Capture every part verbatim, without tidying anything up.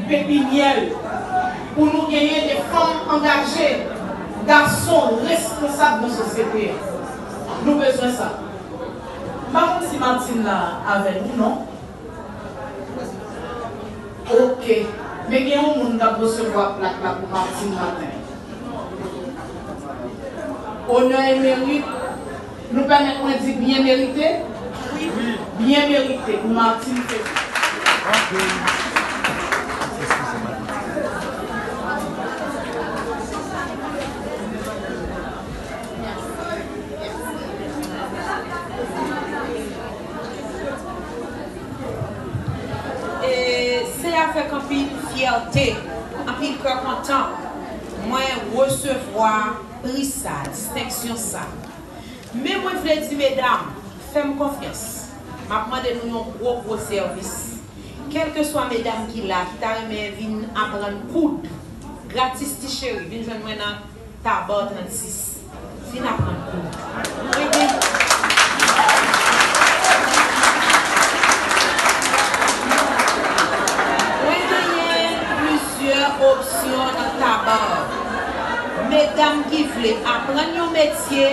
pepinyè, pou nou genyen de fanm angaje, gason responsab nan sosyete a. Nou bezwen sa. M pa konn si Martine la avè nou, non? Ok. Men gen yon moun k ap resevwa plak la pou Martine maten. Onè e merit, nou pèmèt mwen di byen merite? Wi. Byen merite pou Martine Febus. E se avèk anpil fyète, anpil kè kontan, mwen resevwa pri sa, distenksyon sa. Men mwen vle di medam, fè m konfyans. M ap mande nou yon gwo, gwo sèvis. Kèlkeswa medam ki la, ki ta renmen vin aprann koud, gratis ti cheri, vin jwenn mwen nan Taba trannsis. Vin aprann koud. Mwen gen-, mwen genyen plizyè opsyon nan Taba. Medam ki vle aprann yon metye,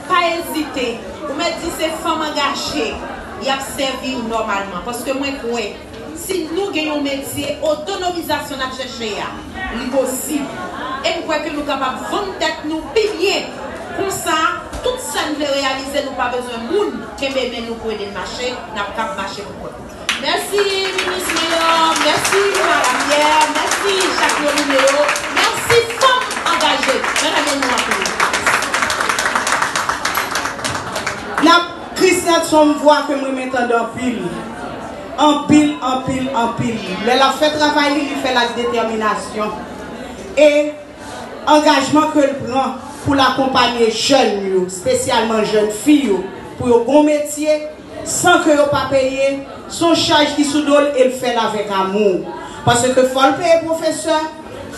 pa ezite. Ou mèt di se fanm angaje, y ap sèvi w nòmalman. Paske mwen kwè, si nou gen yon metye, otonomizasyon n ap chèche a, li posib. E m kwè ke nou kapab vann tèt nou pi byen. Konsa, tout sa n vle reyalize, nou pa bezwen moun kenbe men nou pou ede n mache, n ap kab mache pou kont nou. Mèsi, minis Meyò, mèsi, madanm Pyè, mèsi, Jacques Romineau, mèsi, fanm angaje. Mèt ede nou anpil. N ap Chrisnat se yon vwa ke m renmen tande anpil. Anpil, anpil, anpil. Lè l ap fè travay li, li fè l ak detèminasyon. E angajman ke l pran pou l akonpaye jèn yo, espesyalman jèn fi yo, pou yo gon metye, san ke yo pa peye, se yon chaj ki sou do l e l fè l avèk amou. Paske fò l peye pwofesè,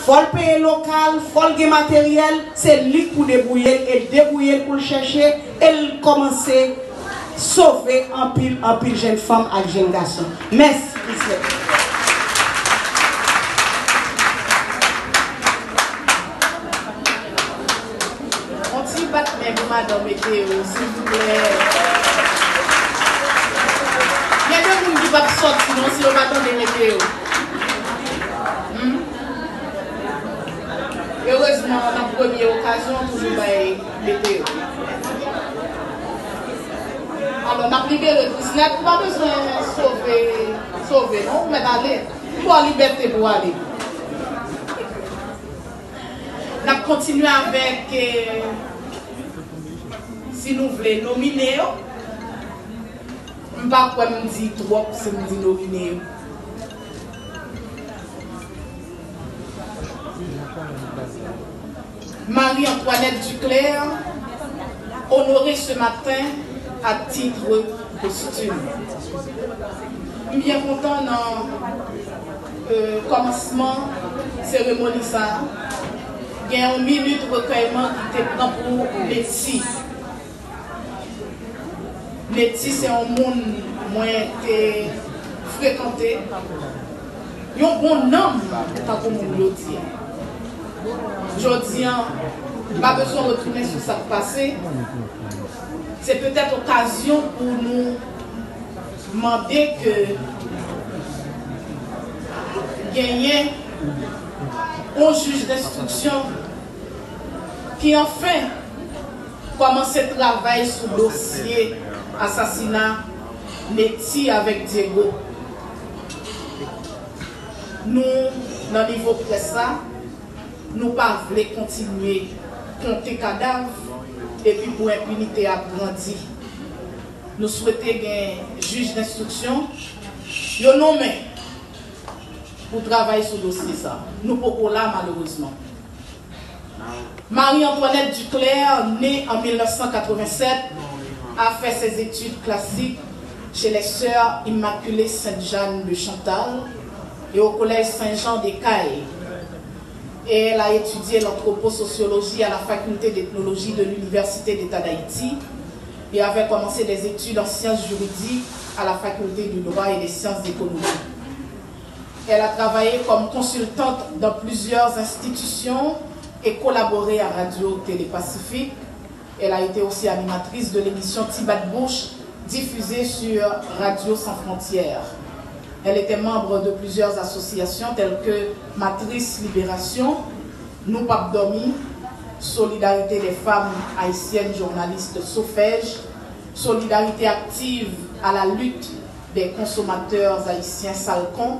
fò l peye lokal, fò l gen materyèl, se li k pou debouye l, e l debouye l pou l chèche, e l kòmanse sove anpil, anpil jèn fanm ak jèn gason. Mèsi, Chrisnat. On ti bat men pou madan Meteo, silvouplè. Gen de moun ki p ap sòti non si yo pa tande Meteo. Hmm? Erezman, nan premye okazyon, toujou bay Meteo. Alò, n ap libere Chrisnat, ou pa bezwen sove, sove non, ou mèt ale. Ou ba w libète pou w ale. N ap kontinye avèk, eh, si nou vle, nomine yo. M pa kwè m di twòp si m di nomine yo. Marie-Antoinette Duclair, honorée ce matin à titre posthume. M byen kontan nan, euh, kòmansman seremoni sa a, gen yon minit rekèyman ki te pran pou Netty. Netty se yon moun mwen te frekante, yon bon nanm, tankou moun yo di a. Jodi a, m pa bezwen retounen sou sa k pase. Se petèt okazyon pou nou mande ke genyen yon jij denstriksyon ki anfen kòmanse travay sou dosye asasina Netty avèk Diego. Nou, nan nivo près la, nou pa vle kontinye konte kadav epi pou enpinite ap grandi. Nou swete gen jij denstriksyon yo nonmen pou travay sou dosye sa. Nou poko la, malerezman. Marie-Antoinette Duclair, née en mille neuf cent quatre-vingt-sept, a fait ses études classiques chez les Sœurs Immaculées Sainte-Jeanne de Chantal et au Collège Saint-Jean des Cayes. Et elle a étudié l'anthroposociologie à la faculté d'ethnologie de l'Université d'État d'Haïti et avait commencé des études en sciences juridiques à la faculté du droit et des sciences économiques. Elle a travaillé comme consultante dans plusieurs institutions et collaboré à Radio Télé Pacifique. Elle a été aussi animatrice de l'émission Ti Bat Bouch, diffusée sur Radio Sans Frontières. Elle était membre de plusieurs associations telles que Matrice Libération, Nou Pap Dòmi, Solidarité des Femmes Haïtiennes Journalistes, SOFHJ, Solidarité Active à la Lutte des Consommateurs Haïtiens, Salcon.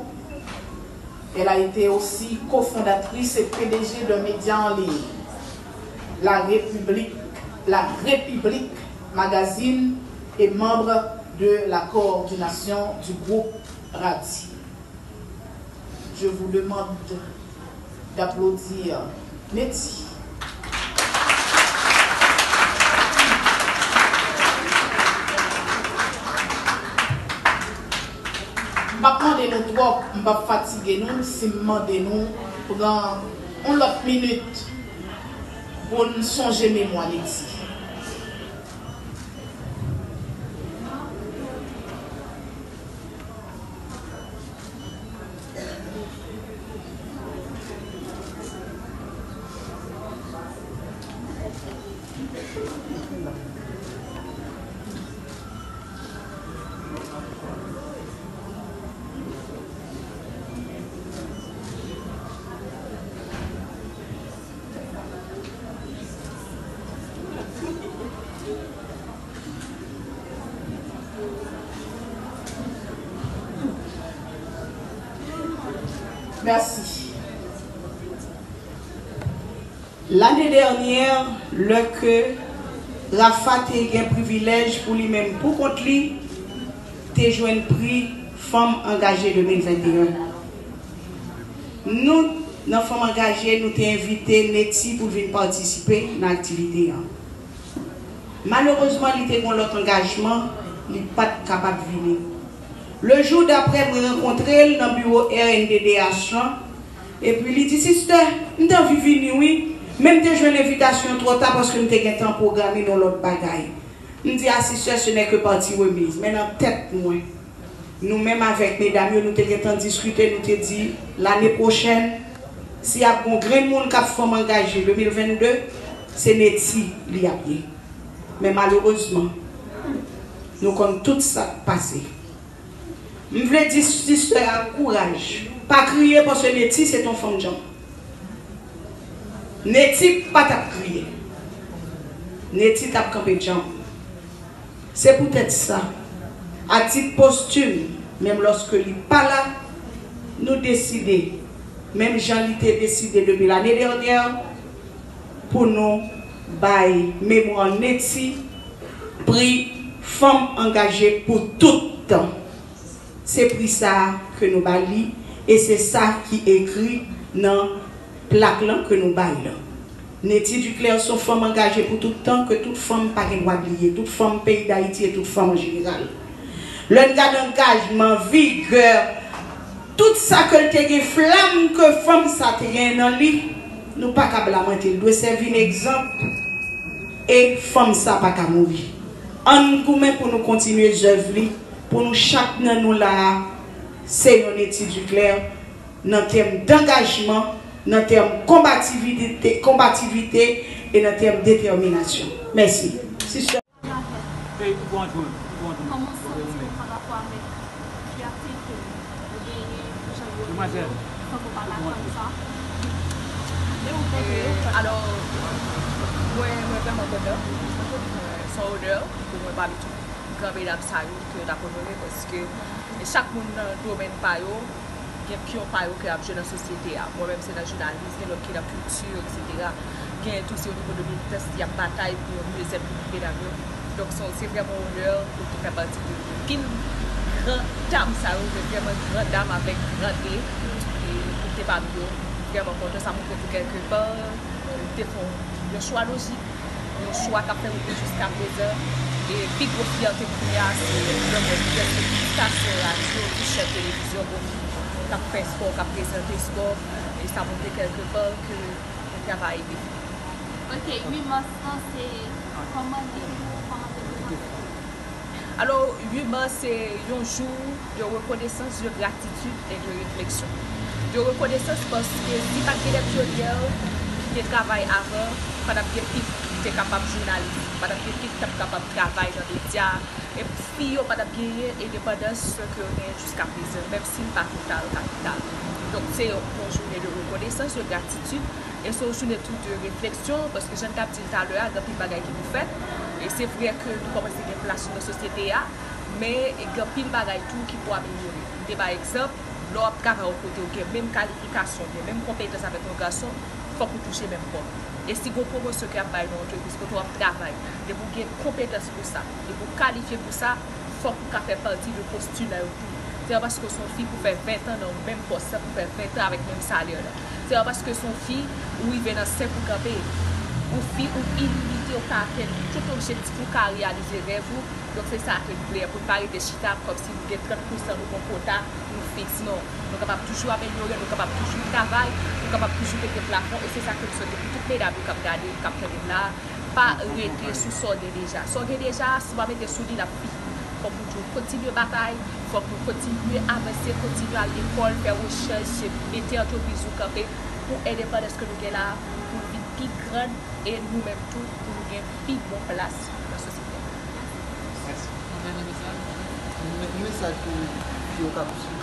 Elle a été aussi cofondatrice et P D G d'un média en ligne, La République, La République Magazine, et membre de la coordination du groupe Radi. Je vous demande d'applaudir Netty. M p ap mande nou twòp, m p ap fatige nou si m mande nou pran yon lòt minit pou n sonje memwa Netty. Mèsi. Lane dènyè, lè ke Rafa te gen privilèj pou li menm pou kont li, te jwenn pri Fanm Angaje de mil venteyen. Nou, nan Fanm Angaje, nou te envite Netty pou l vin patisipe nan aktivite an. Malerezman, li te gen lòt angajman, li pa t kapab vini. Le jou daprè, mwen rankontre l nan biwo R N D D H lan, epi li di, "Sistè, m te anvi vini, wi, men m te jwenn envitasyon twò ta paske m te gentan pwograme yon lòt bagay." M di, "A, sistè, ce n'est que partie remise." Men nan tèt mwen, nou menm avèk medam yo, nou te gentan diskite, nou te di, lane pwochèn, si ap gon grenn moun k ap Fanm Angaje de mil vennde, se Netty li ap ye. Men malerezman, nou konn tout sa k pase. M vle di sistè a kouraj. Pa kriye paske Netty se t on fanm djanm. Netty pa t ap kriye. Netty t ap kanpe djanm. Se poutèt sa, a tit postim, menm lòske li pa la, nou deside, menm jan li te deside depi lane dènyè, pou nou bay memwa Netty pri Fanm Angaje pou tout tan. Se pri sa a ke nou ba li, e se sa ki ekri nan plak lan ke nou ba l lan. Netty Duclair se yon fanm angaje pou tout tan, ke tout fanm pa gen dwa bliye, tout fanm peyi Dayiti e tout fanm an jeneral. Lè n gade angajman, vigè, tout sa ke l te gen, flanm ke fanm sa te gen nan li, nou pa kab lamante. L dwe sèvi n egzanp. E fanm sa pa ka mouri. Ann goumen pou nou kontinye zèv li, pou nou chak nan nou la a, se yon Netty Duclair, nan tèm dangajman, nan tèm konbativite, konbativite e nan tèm detèminasyon. Mèsi. Sistè. Kòman w santi w pa rapò avèk ki aktivite yo genyen, jan yo rele yo, san w pa dakò avèk sa? E, alò, mwen, mwen vrèman kontan. Mwen kontan, se yon onè pou mwen pami tout gran medam sa yo ke n ap onore, paske chak moun nan domèn pa yo, gen pyon pa yo ke y ap jwe nan sosyete a. Mwen menm se nan jounalis, gen lòt ki nan kilti, etsetera. Gen tou se o nivo de militans y ap batay pou yon mye zèt pou tout medam yo. Donk se, se vrèman onè pou te fè pati de pil gran dam sa yo, men vrèman gran dam avèk gran D, e pou te pami yo. Vrèman kontan, sa montre tou kèlke pa, e, te fè yon chwa lojik. Yon chwa k ap fè wout li jiskaprezan. E pi gwo fyète kounye a, se lè m wè prèske tout estasyon radyo, tout chèn televizyon, bon, k ap fè spò, k ap prezante spò. E sa montre kèlke pa ke yon travay ede. Ok, uit mas lan, se kòman li ye pou kòmanse devan? Alò, uit mas se yon jou de rekonesans, de gratitid e de refleksyon. De rekonesans paske si pa t gen lè Pionnière te travay avan, pa t ap gen fi ki te kapab jounalis, pa t ap gen fi ki t ap kapab travay nan medya, e fi yo pa t ap genyen endepandans ke yo genyen jiska prezan, menm si n pa total kapital. Donk, se yon jounen de rekonesans, de gratitid, e se yon jounen tou de refleksyon, paske jan n t ap di l talè a, gen anpil bagay ki pou fèt. E se vre ke nou kòmanse gen plas nou nan sosyete a, men gen anpil bagay tou ki pou amelyore. M te bay egzanp, lè w ap travay yon kote, ou gen menm kalifikasyon, ou gen menm konpetans avèk yon gason, fòk ou touche menm kòb. E si gen pwomosyon ke y ap bay nan yon antrepriz kote w ap travay, depi w gen konpetans pou sa, depi w kalifye pou sa, fòk ou ka fè pati de postila yo tou. Se pa paske w se yon fi pou fè ven tan nan yon menm pòs la, pou fè ven tan avèk menm salè la. Se pa paske w se yon fi, ou rive nan senk ou kanpe. Ou fi, ou ilimite, ou ka atenn tout objektif ou, ka reyalize rèv ou. Donk se sa ke nou vle, pou n pa rete chita kòmsi nou gen trant pousan, nou gon kota, nou fiks. Non. Nou kapab toujou amelyore, nou kapab toujou travay, nou kapab toujou pete plafon, e se sa ke m swete pou tout medam yo k ap gade m, k ap tande m la a. Pa rete sou sa w gen deja. Sa w gen deja a, si w pa mete sou li, l ap fini. Fòk nou toujou kontinye batay, fòk nou kontinye avanse, kontinye al lekòl, fè rechèch, mete antrepriz ou kanpe pou endepandans ke nou gen la a, pou l vin pi grann e nou menm tou, pou nou gen pi bon plas nan sosyete a. Mèsi. Yon mesaj pou fi yo k ap swiv.